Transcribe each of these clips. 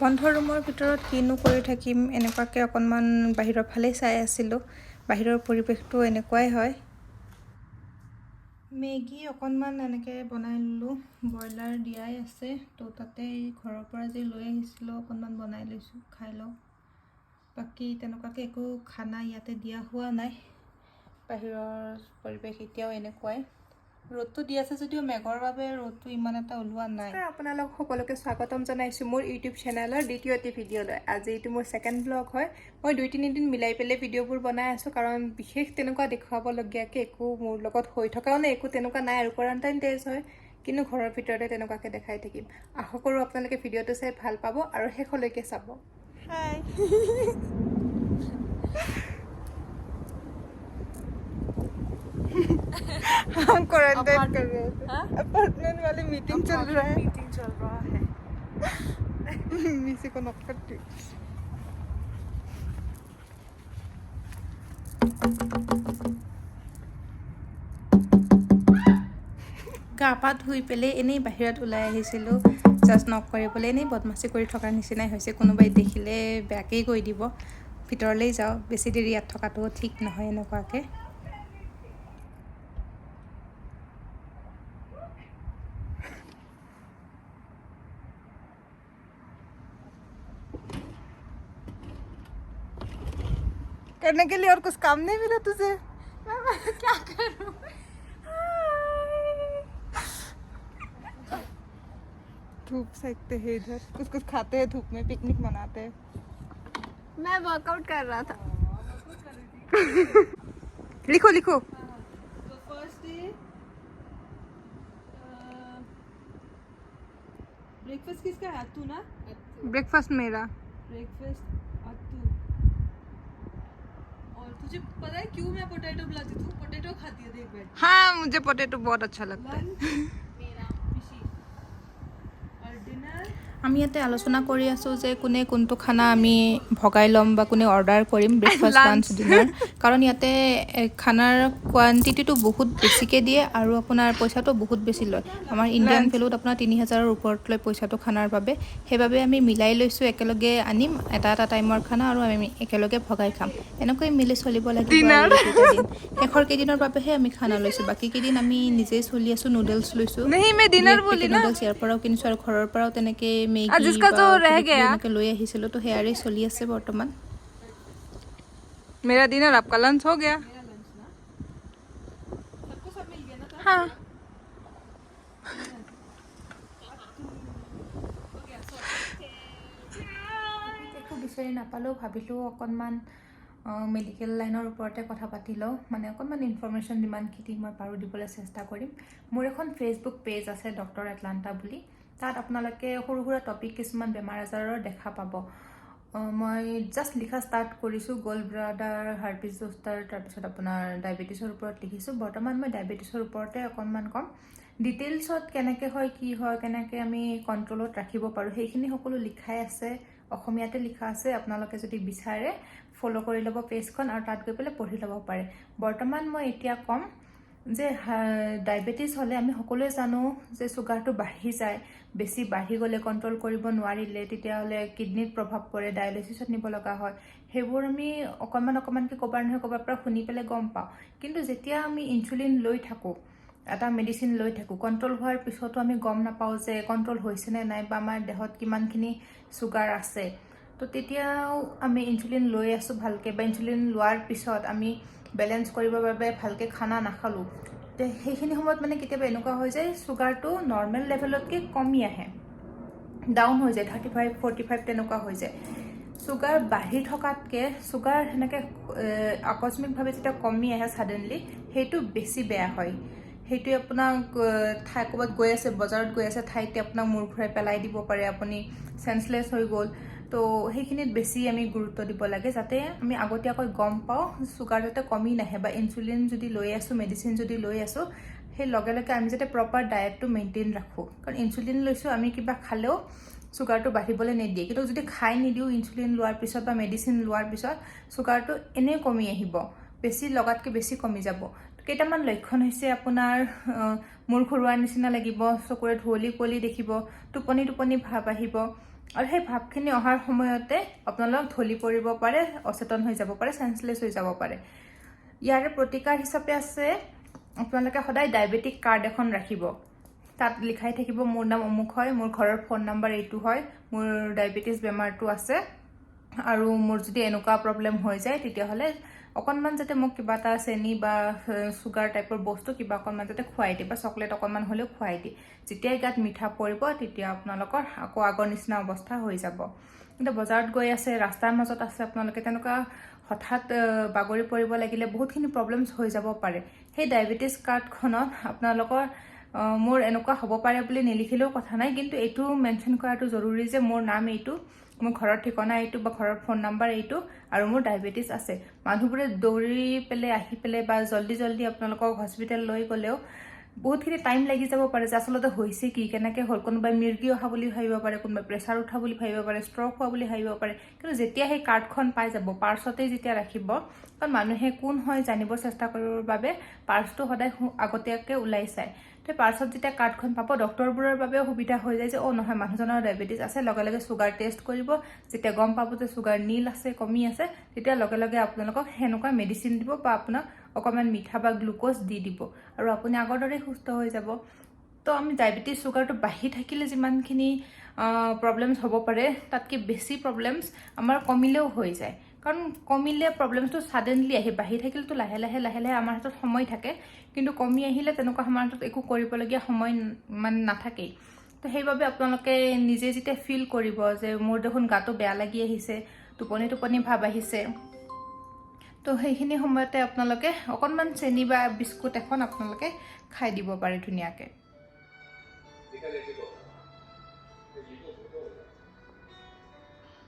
বন্ধ ৰুমৰ ভিতৰত কিনো কৰি থাকিম, এনেকুৱাকৈ অকণমান বাহিৰৰ ফালেই চাই আছিলোঁ। বাহিৰৰ পৰিৱেশটো এনেকুৱাই হয়। মেগী অকণমান এনেকৈ বনাই ল'লোঁ। ব্ৰইলাৰ দিয়াই আছে, তো তাতে ঘৰৰ পৰা যি লৈ আহিছিলোঁ অকণমান বনাই লৈছোঁ, খাই লওঁ। বাকী তেনেকুৱাকৈ একো খানা ইয়াতে দিয়া হোৱা নাই। বাহিৰৰ পৰিৱেশ এতিয়াও এনেকুৱাই। ৰ'দটো দি আছে যদিও মেঘৰ বাবে ৰ'দটো ইমান এটা ওলোৱা নাই। আপোনালোক সকলোকে স্বাগতম জনাইছোঁ মোৰ ইউটিউব চেনেলৰ দ্বিতীয়টি ভিডিঅ'লৈ। আজি এইটো মোৰ ছেকেণ্ড ব্লগ হয়। মই 2-3 দিন মিলাই পেলাই ভিডিঅ'বোৰ বনাই আছোঁ, কাৰণ বিশেষ তেনেকুৱা দেখুৱাবলগীয়াকৈ একো মোৰ লগত হৈ থকাও নাই, একো তেনেকুৱা নাই আৰু কোৱাৰেণ্টাইন ডেইজ হয়, কিন্তু ঘৰৰ ভিতৰতে তেনেকুৱাকৈ দেখাই থাকিম। আশা কৰোঁ আপোনালোকে ভিডিঅ'টো চাই ভাল পাব আৰু শেষলৈকে চাব। হাই। हम क्वारंटाइन कर रहे थे। अपार्टमेंट वाले मीटिंग चल रहा है। मीटिंग चल रहा है। मिसी को नॉक करती। গা পা ধুই পেলাই এনেই বাহিৰত ওলাই আহিছিলোঁ, জাষ্ট নক কৰিবলৈ। এনেই বদমাচি কৰি থকাৰ নিচিনাই হৈছে। কোনোবাই দেখিলে বেয়াকেই কৈ দিব। ভিতৰলৈ যাওঁ, বেছি দেৰি ইয়াত থকাটোও ঠিক নহয় এনেকুৱাকৈ। करने के लिए और कुछ काम नहीं मिला तुझे? मैं क्या करूं? धूप सेकते हैं इधर, कुछ कुछ खाते हैं, धूप में पिकनिक मनाते हैं। मैं वर्कआउट कर रहा था। लिखो, लिखो। तो फर्स्ट डे ब्रेकफास्ट किसका है? अत्तू ना? ब्रेकफास्ट मेरा। ब्रेकफास्ट अत्तू। और तुझे पता है क्यों मैं पोटैटो बुलाती? तू पोटैटो खाती है, देख बैठ। हाँ, मुझे पोटैटो बहुत अच्छा लगता है। लंच मेरा, पिशी और डिनर আমি ইয়াতে আলোচনা কৰি আছোঁ যে কোনে কোনটো খানা আমি ভগাই ল'ম বা কোনে অৰ্ডাৰ কৰিম, ব্ৰেকফাষ্ট, লাঞ্চ, ডিনাৰ। কাৰণ ইয়াতে খানাৰ কোৱান্টিটিটো বহুত বেছিকৈ দিয়ে আৰু আপোনাৰ পইচাটো বহুত বেছি লয়। আমাৰ ইণ্ডিয়ান ভেলুত আপোনাৰ 3000ৰ ওপৰত লয় পইচাটো খানাৰ বাবে। সেইবাবে আমি মিলাই লৈছোঁ, একেলগে আনিম এটা এটা টাইমৰ খানা আৰু আমি একেলগে ভগাই খাম। এনেকৈ মিলি চলিব লাগিব আৰু এইকেইটা দিন। শেষৰ কেইদিনৰ বাবেহে আমি খানা লৈছোঁ, বাকী কেইদিন আমি নিজেই চলি আছোঁ। নুডলছ লৈছোঁ। नहीं, मैं डिनर बोली ना। নুডলছ ইয়াৰ পৰাও কিনিছোঁ আৰু ঘৰৰ পৰাও তেনেকৈ মেগী और जिसका जो रह गया? এনেকৈ লৈ আহিছিলোঁ, তো সেয়াৰে চলি আছে বৰ্তমান। मेरा डिनर, आपका लंच हो गया। सबको सब मिल गया ना? हाँ। একো বিচাৰি নাপালেও ভাবিলোঁ অকণমান মেডিকেল লাইনৰ ওপৰতে কথা পাতি লওঁ, মানে অকণমান ইনফৰ্মেশ্যন যিমানখিনি মই পাৰোঁ দিবলৈ চেষ্টা কৰিম। মোৰ এখন ফেচবুক পেজ আছে ডক্টৰ এটলাণ্টা বুলি। তাত আপোনালোকে সৰু সুৰা টপিক কিছুমান বেমাৰ আজাৰৰ দেখা পাব। মই জাষ্ট লিখা ষ্টাৰ্ট কৰিছোঁ। গ'ল ব্লাডাৰ, হাৰ্পিছ জোষ্টাৰ, তাৰপিছত আপোনাৰ ডায়েবেটিছৰ ওপৰত লিখিছোঁ। বৰ্তমান মই ডায়েবেটিছৰ ওপৰতে অকণমান ক'ম। ডিটেইলছত কেনেকৈ হয়, কি হয়, কেনেকৈ আমি কণ্ট্ৰলত ৰাখিব পাৰোঁ, সেইখিনি সকলো লিখাই আছে, অসমীয়াতে লিখা আছে। আপোনালোকে যদি বিচাৰে ফ'ল' কৰি ল'ব পেজখন আৰু তাত গৈ পেলাই পঢ়ি ল'ব পাৰে। বৰ্তমান মই এতিয়া ক'ম যে ডায়েবেটিছ হ'লে আমি সকলোৱে জানো যে চুগাৰটো বাঢ়ি যায়। বেছি বাঢ়ি গ'লে, কণ্ট্ৰল কৰিব নোৱাৰিলে, তেতিয়াহ'লে কিডনীত প্ৰভাৱ পৰে, ডায়েলিচিছত নিব লগা হয়। সেইবোৰ আমি অকণমান অকণমানকৈ ক'ৰবাৰ নহয় ক'ৰবাৰ পৰা শুনি পেলাই গম পাওঁ। কিন্তু যেতিয়া আমি ইনচুলিন লৈ থাকোঁ, এটা মেডিচিন লৈ থাকোঁ, কণ্ট্ৰল হোৱাৰ পিছতো আমি গম নাপাওঁ যে কণ্ট্ৰল হৈছেনে নাই বা আমাৰ দেহত কিমানখিনি চুগাৰ আছে। তো তেতিয়াও আমি ইনচুলিন লৈ আছোঁ ভালকৈ বা ইনচুলিন লোৱাৰ পিছত আমি বেলেঞ্চ কৰিবৰ বাবে ভালকৈ খানা নাখালোঁ, তে সেইখিনি সময়ত মানে কেতিয়াবা এনেকুৱা হৈ যায়, চুগাৰটো নৰ্মেল লেভেলতকৈ কমি আহে, ডাউন হৈ যায়, 35, 45 তেনেকুৱা হৈ যায়। চুগাৰ বাঢ়ি থকাতকৈ চুগাৰ সেনেকৈ আকস্মিকভাৱে যেতিয়া কমি আহে ছাডেনলি, সেইটো বেছি বেয়া হয়। সেইটোৱে আপোনাক ঠাই ক'ৰবাত গৈ আছে, বজাৰত গৈ আছে, ঠাইতে আপোনাক মূৰ ঘূৰাই পেলাই দিব পাৰে, আপুনি চেঞ্চলেছ হৈ গ'ল। তো সেইখিনিত বেছি আমি গুৰুত্ব দিব লাগে, যাতে আমি আগতীয়াকৈ গম পাওঁ, চুগাৰ যাতে কমি নাহে বা ইনচুলিন যদি লৈ আছোঁ, মেডিচিন যদি লৈ আছোঁ, সেই লগে লগে আমি যাতে প্ৰপাৰ ডায়েটটো মেইনটেইন ৰাখোঁ। কাৰণ ইনচুলিন লৈছোঁ আমি, কিবা খালেও চুগাৰটো বাঢ়িবলৈ নিদিয়ে। কিন্তু যদি খাই নিদিওঁ ইনচুলিন লোৱাৰ পিছত বা মেডিচিন লোৱাৰ পিছত, চুগাৰটো এনেই কমি আহিব, বেছি লগাতকৈ বেছি কমি যাব। কেইটামান লক্ষণ হৈছে আপোনাৰ মূৰ ঘূৰোৱাৰ নিচিনা লাগিব, চকুৰে ধুঁৱলি কুঁৱলী দেখিব, টোপনি টোপনি ভাৱ আহিব। আৰু সেই ভাৱখিনি অহাৰ সময়তে আপোনালোক ঢলি পৰিব পাৰে, অচেতন হৈ যাব পাৰে, চেঞ্চলেছ হৈ যাব পাৰে। ইয়াৰে প্ৰতিকাৰ হিচাপে আছে, আপোনালোকে সদায় ডায়েবেটিক কাৰ্ড এখন ৰাখিব। তাত লিখাই থাকিব, মোৰ নাম অমুক হয়, মোৰ ঘৰৰ ফোন নাম্বাৰ এইটো হয়, মোৰ ডায়েবেটিছ বেমাৰটো আছে আৰু মোৰ যদি এনেকুৱা প্ৰব্লেম হৈ যায়, তেতিয়াহ'লে অকণমান যাতে মোক কিবা এটা চেনি বা চুগাৰ টাইপৰ বস্তু কিবা অকণমান যাতে খুৱাই দিয়ে বা চকলেট অকণমান হ'লেও খুৱাই দিয়ে। যেতিয়াই গাত মিঠা পৰিব, তেতিয়া আপোনালোকৰ আকৌ আগৰ নিচিনা অৱস্থা হৈ যাব। কিন্তু বজাৰত গৈ আছে, ৰাস্তাৰ মাজত আছে আপোনালোকে, তেনেকুৱা হঠাৎ বাগৰি পৰিব লাগিলে বহুতখিনি প্ৰব্লেমছ হৈ যাব পাৰে। সেই ডায়েবেটিছ কাৰ্ডখনত আপোনালোকৰ মোৰ এনেকুৱা হ'ব পাৰে বুলি নিলিখিলেও কথা নাই, কিন্তু এইটো মেনশ্যন কৰাটো জৰুৰী যে মোৰ নাম এইটো, মোৰ ঘৰৰ ঠিকনা এইটো বা ঘৰৰ ফোন নাম্বাৰ এইটো আৰু মোৰ ডায়েবেটিছ আছে। মানুহবোৰে দৌৰি পেলাই আহি পেলাই বা জল্দি জল্দি আপোনালোকক হস্পিটেল লৈ গ'লেও বহুতখিনি টাইম লাগি যাব পাৰে যে আচলতে হৈছে কি, কেনেকৈ হ'ল। কোনোবাই মিৰ্গি অহা বুলি ভাবিব পাৰে, কোনোবাই প্ৰেছাৰ উঠা বুলি ভাবিব পাৰে, ষ্ট্ৰক হোৱা বুলি ভাবিব পাৰে। কিন্তু যেতিয়া সেই কাৰ্ডখন পাই যাব, পাৰ্চতেই যেতিয়া ৰাখিব, কাৰণ মানুহে কোন হয় জানিব চেষ্টা কৰিবৰ বাবে পাৰ্চটো সদায় আগতীয়াকৈ ওলাই চায়। তো পাৰ্চত যেতিয়া কাৰ্ডখন পাব, ডক্টৰবোৰৰ বাবেও সুবিধা হৈ যায় যে অ' নহয়, মানুহজনৰ ডায়েবেটিছ আছে। লগে লগে চুগাৰ টেষ্ট কৰিব। যেতিয়া গম পাব যে চুগাৰ নীল আছে, কমি আছে, তেতিয়া লগে লগে আপোনালোকক সেনেকুৱা মেডিচিন দিব বা আপোনাক অকণমান মিঠা বা গ্লুক'জ দি দিব আৰু আপুনি আগৰ দৰেই সুস্থ হৈ যাব। তো আমি ডায়েবেটিছ চুগাৰটো বাঢ়ি থাকিলে যিমানখিনি প্ৰব্লেমছ হ'ব পাৰে, তাতকৈ বেছি প্ৰব্লেমছ আমাৰ কমিলেও হৈ যায়। কাৰণ কমিলে প্ৰব্লেমছটো ছাডেনলি আহি, বাঢ়ি থাকিলেতো লাহে লাহে লাহে লাহে আমাৰ হাতত সময় থাকে, কিন্তু কমি আহিলে তেনেকুৱা আমাৰ হাতত একো কৰিবলগীয়া সময় মানে নাথাকেই। তো সেইবাবে আপোনালোকে নিজে যেতিয়া ফিল কৰিব যে মোৰ দেখোন গাটো বেয়া লাগি আহিছে, টোপনি টোপনি ভাৱ আহিছে, তো সেইখিনি সময়তে আপোনালোকে অকণমান চেনি বা বিস্কুট এখন আপোনালোকে খাই দিব পাৰে ধুনীয়াকৈ। 你看见这个吗？这一动不动的，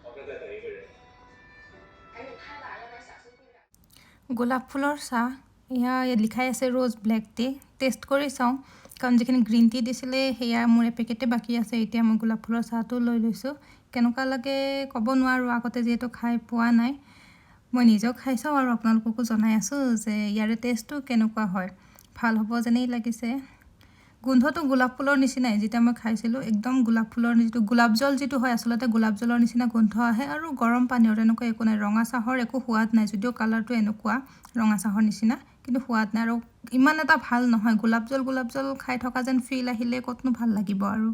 好像在等一个人。赶紧拍吧，要不然小心会染。 গোলাপ ফুলৰ চাহ, এয়া ইয়াত লিখাই আছে ৰ'জ ব্লেক টি। টেষ্ট কৰি চাওঁ, কাৰণ যিখিনি গ্ৰীণ টি দিছিলে সেয়া মোৰ এপেকেটে বাকী আছে। এতিয়া মই গোলাপ ফুলৰ চাহটো লৈ লৈছোঁ। কেনেকুৱা লাগে ক'ব নোৱাৰোঁ, আগতে যিহেতু খাই পোৱা নাই। মই নিজেও খাই চাওঁ আৰু আপোনালোককো জনাই আছোঁ যে ইয়াৰে টেষ্টটো কেনেকুৱা হয়। ভাল হ'ব যেনেই লাগিছে। গোন্ধটো গোলাপ ফুলৰ নিচিনাই। যেতিয়া মই খাইছিলোঁ, একদম গোলাপ ফুলৰ যিটো গোলাপ জল যিটো হয়, আচলতে গোলাপ জলৰ নিচিনা গোন্ধ আহে। আৰু গৰম পানীৰ তেনেকুৱা একো নাই, ৰঙা চাহৰ একো সোৱাদ নাই। যদিও কালাৰটো এনেকুৱা ৰঙা চাহৰ নিচিনা, কিন্তু সোৱাদ নাই আৰু ইমান এটা ভাল নহয়। গোলাপ জল গোলাপ জল খাই থকা যেন ফিল আহিলে ক'তনো ভাল লাগিব আৰু?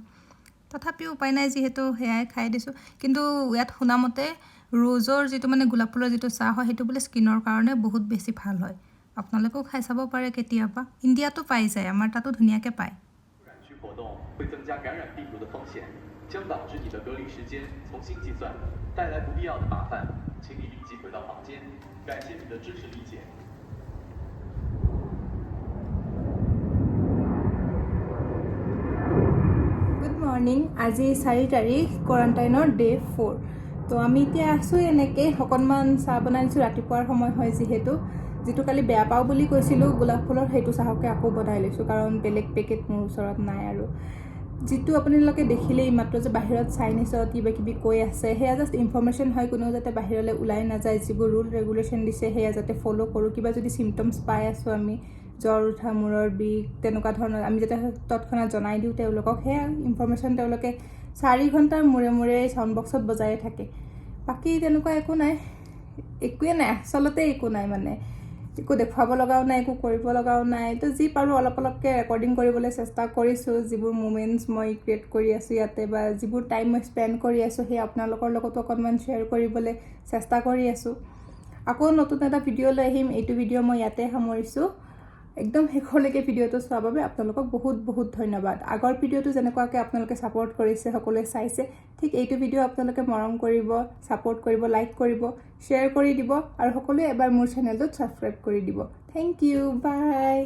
তথাপিও উপায় নাই যিহেতু, সেয়াই খাই দিছোঁ। কিন্তু ইয়াত শুনামতে ৰ'জৰ যিটো মানে গোলাপ ফুলৰ যিটো চাহ হয়, সেইটো বোলে স্কিনৰ কাৰণে বহুত বেছি ভাল হয়। আপোনালোকেও খাই চাব পাৰে কেতিয়াবা। ইণ্ডিয়াতো পাই যায়, আমাৰ তাতো ধুনীয়াকৈ পায়। 染区活动会增加感染病毒的风险，将导致你的隔离时间重新计算，带来不必要的麻烦。请你立即回到房间。感谢你的支持理解。 Good morning. আজি 4 তাৰিখ, কোৱাৰেণ্টাইনৰ ডে' 4। তো আমি এতিয়া আছোঁ এনেকৈ, অকণমান চাহ বনাই আনিছোঁ। ৰাতিপুৱাৰ সময় হয় যিহেতু। যিটো কালি বেয়া পাওঁ বুলি কৈছিলোঁ গোলাপ ফুলৰ, সেইটো চাহকে আকৌ বনাই লৈছোঁ, কাৰণ বেলেগ পেকেট মোৰ ওচৰত নাই। আৰু যিটো আপোনালোকে দেখিলে এইমাত্ৰ যে বাহিৰত চাইনিজত কিবা কিবি কৈ আছে, সেয়া জাষ্ট ইনফৰ্মেশ্যন হয়। কোনেও যাতে বাহিৰলৈ ওলাই নাযায়, যিবোৰ ৰুল ৰেগুলেশ্যন দিছে সেয়া যাতে ফ'ল' কৰোঁ। কিবা যদি চিমটমছ পাই আছোঁ আমি, জ্বৰ উঠা, মূৰৰ বিষ, তেনেকুৱা ধৰণৰ, আমি যাতে তৎক্ষণাত জনাই দিওঁ তেওঁলোকক। সেয়া ইনফৰ্মেশ্যন তেওঁলোকে 4 ঘণ্টাৰ মূৰে মূৰে চাউণ্ড বক্সত বজায়ে থাকে। বাকী তেনেকুৱা একো নাই, একোৱে নাই, আচলতে একো নাই, মানে একো দেখুৱাব লগাও নাই, একো কৰিব লগাও নাই। তো যি পাৰোঁ অলপ অলপকৈ ৰেকৰ্ডিং কৰিবলৈ চেষ্টা কৰিছোঁ। যিবোৰ মুমেণ্টছ মই ক্ৰিয়েট কৰি আছোঁ ইয়াতে বা যিবোৰ টাইম মই স্পেণ্ড কৰি আছোঁ, সেই আপোনালোকৰ লগতো অকণমান শ্বেয়াৰ কৰিবলৈ চেষ্টা কৰি আছোঁ। আকৌ নতুন এটা ভিডিঅ' লৈ আহিম। এইটো ভিডিঅ' মই ইয়াতে সামৰিছোঁ। একদম শেষলৈকে ভিডিঅ'টো চোৱাৰ বাবে আপোনালোকক বহুত বহুত ধন্যবাদ। আগৰ ভিডিঅ'টো যেনেকুৱাকৈ আপোনালোকে ছাপৰ্ট কৰিছে, সকলোৱে চাইছে, ঠিক এইটো ভিডিঅ' আপোনালোকে মৰম কৰিব, ছাপৰ্ট কৰিব, লাইক কৰিব, শ্বেয়াৰ কৰি দিব আৰু সকলোৱে এবাৰ মোৰ চেনেলটোত ছাবস্ক্ৰাইব কৰি দিব। Thank you, bye.